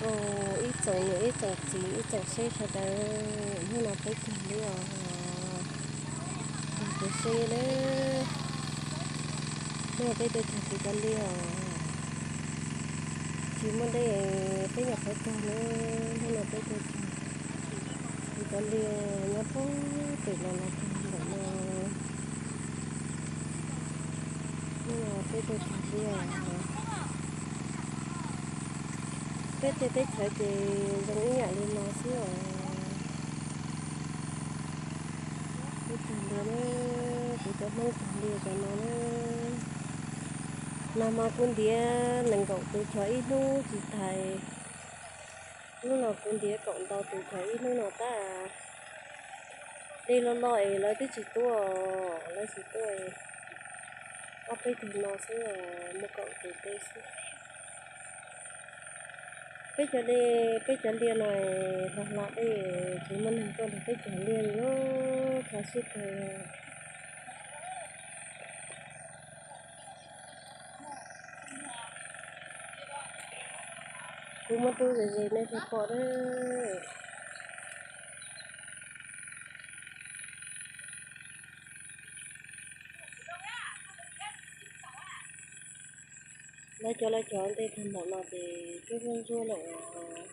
Ib tsoom niam ib tsoom txiv ib tsoom seb sawv daws, hnub no peb cog liab os, cog kuv seb na. Hnub no peb tuaj cog kuv cov liab os, tsis muaj dej peb nyuam qhuav cog na. Hnub no peb tuaj cog kuv cov liab nyob puag pem los los cog ntawm no. Hnub no peb tuaj cog liab os. Peb tej teb chaws ces zoo ib yam li no xwb os. Peb cog liab na, kuv cov Hmoob cog liab cov no na. Nag hmo kuv ntiav nees nkaum tus cog ib hnub tsis tag, hnub no kuv ntiav kaum ntau tus cog ib hnub no tab. Dej loj loj es lawv twb tsis tuaj, lawv tsis tuaj, ob peb tug no xwb os, muaj kaum tus teb xwb. Peb cov dej, peb cov liab no hla hla dej, tsis muaj neeg tuaj nrog peb cog liab li, kho siab kawg. Kuv muab rub ze ze nej thiaj pom na. Lawv cov, lawv cov ntej tag npaum no ces twb ntsuab ntsuab lawm os.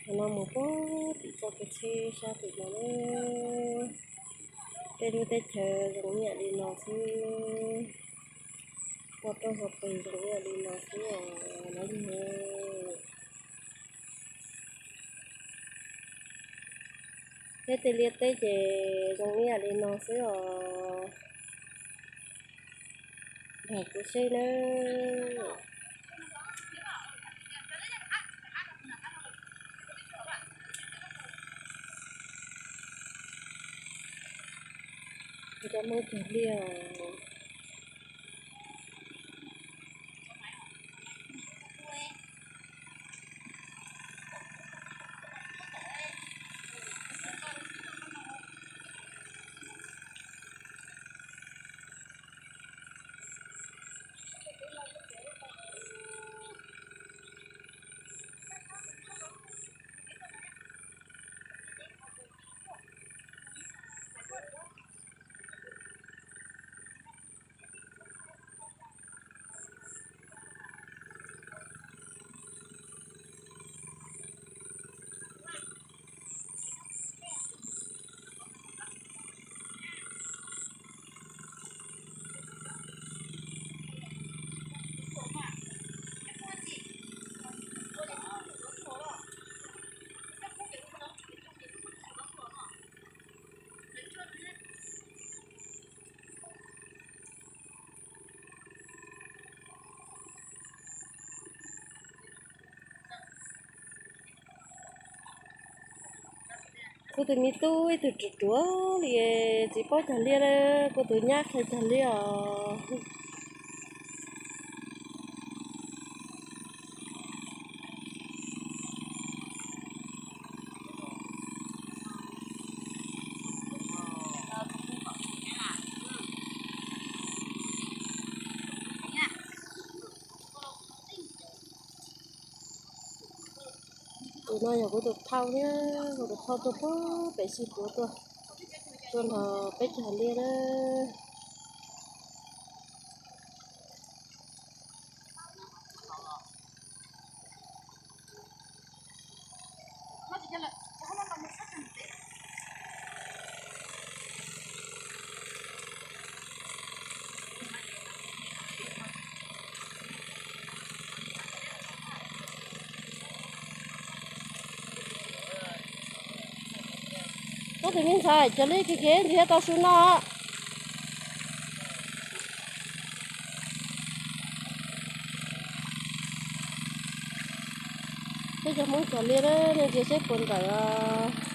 Qhov no mus puag tim txoj kev tsheb sab tim no na. Tej lub teb chaws zoo ib yam li no xwb, poj roob hauv pes zoo ib yam li no xwb os lawv. Peb tej liaj teb ces zoo ib yam li no xwb os. Nrog kuv seb nawb. Cov Hmoob cog liaj os. Kuv tus me tub ib tug ruam ruam li, tsis paub cog liaj na, kuv tus nyab qhia cog liaj os. Tus no yog kuv tus phauj thiab, kuv tus phauj tuaj puag pem sib puav tuaj, tuaj nrog peb cog liaj na. Koj tus me ntxhais, cog liaj kev kev ntxiv tau su no. Peb cov Hmoob cog liaj na, nej ntsia seb puas nrawm os.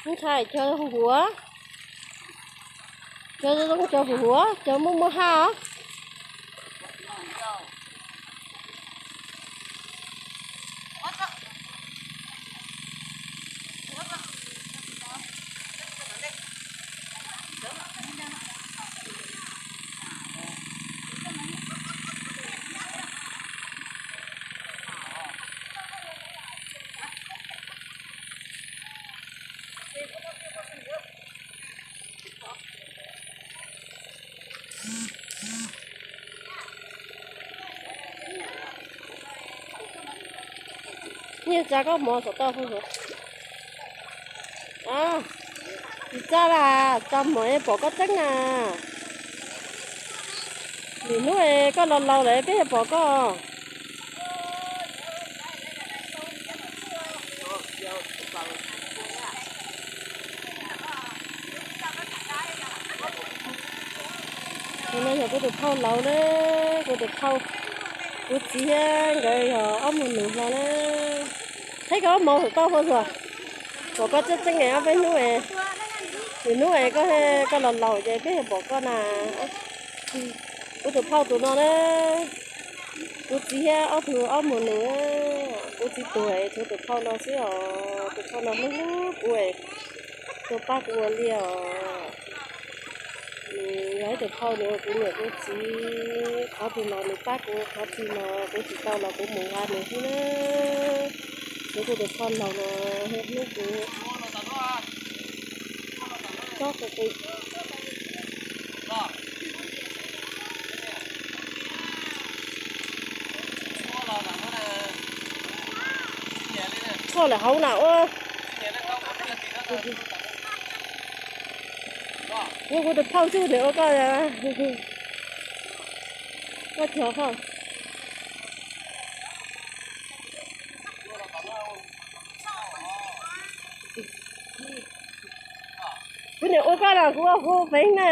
Ntxhais, cog huv huav. Cov zoo cov huv huv, cov muaj muaj haj os. Nyiaj tsa koj mov saum toj. Tsis tsa las, tsa mov pom koj tseeb na. Lwm hnub es koj los laus lawm peb yuav pom koj. Tus no yog kuv tus phauj laus na, kuv tus phauj, kuv txiv thiab nkawd yog ob muag nus hlo na. Thaij koj ob mov saum toj puas tsuas, pom koj tseeb tseeb es ob peb hnub es, lwm hnub es koj, koj los laus ces peb yuav pom koj na. Kuv tus phauj tus no na, kuv txiv thiab ob tug ob muag nus, kuv txiv tuag es tshuav tus phauj no xwb os. Tus phauj no hlub hlub kuv, tuaj pab kuv ua liaj os. Nws yog ib tus phauj, nws ua kuv niam kuv txiv, qhov twg los nws pab kuv, qhov twg los kuv tsis tau los kuv mus nqa nws xwb na. Nws kuj tus phauj laus no hlub kuv. Txhob qw qw. Koj lawm hauv na ua. Kuv, kuv tus phauj xwb nws ua koj, koj chov koj. Kuv niam ua koj los kuv ua hu feev na.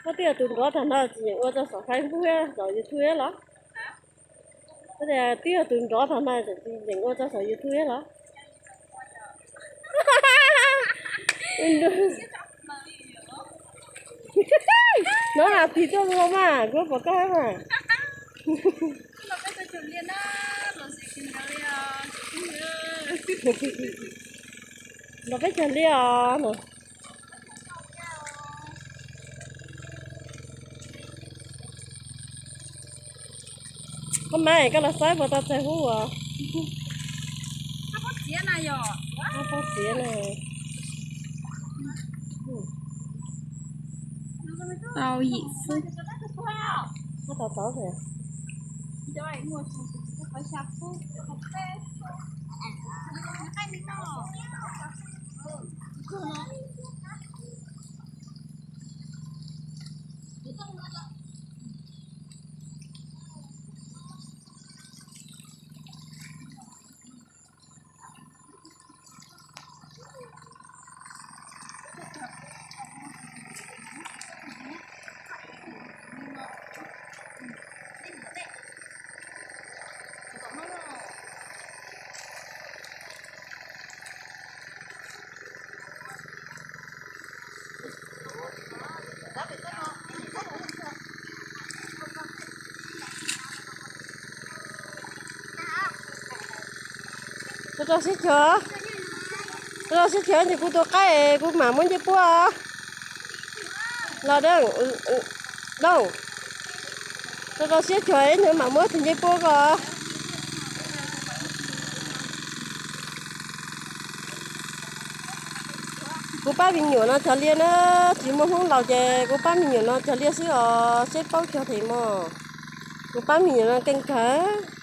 Koj twb yog tus nrov tag no tsis nyeem ua tso saum Facebook, saum YouTube los? Koj tias twb yog tus nrov tag no tsis nyeem ua tso saum YouTube los? No na, tig tuaj ua mas kuv pom koj mas. Los peb cog liaj os. Koj mas koj los saib puas tau txais hub os. Pob txiav na. Tau yim xwb. Koj tau tau. Rau rau siab chov, rau rau siab chov ces kuv tus qaib kuv mam muab ncej puab. Los Dooj, Dooj, rau rau siab chov ib hnub mam muab tus ncej puab ko. Kuv pab me nyuam no cog liaj na, tsis muaj Hmoob laus ces kuv pab me nyuam no cog liaj xwb os, seb paub cog them mog. Kuv pab me nyuam no keej kawg.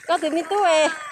Koj tus me tub es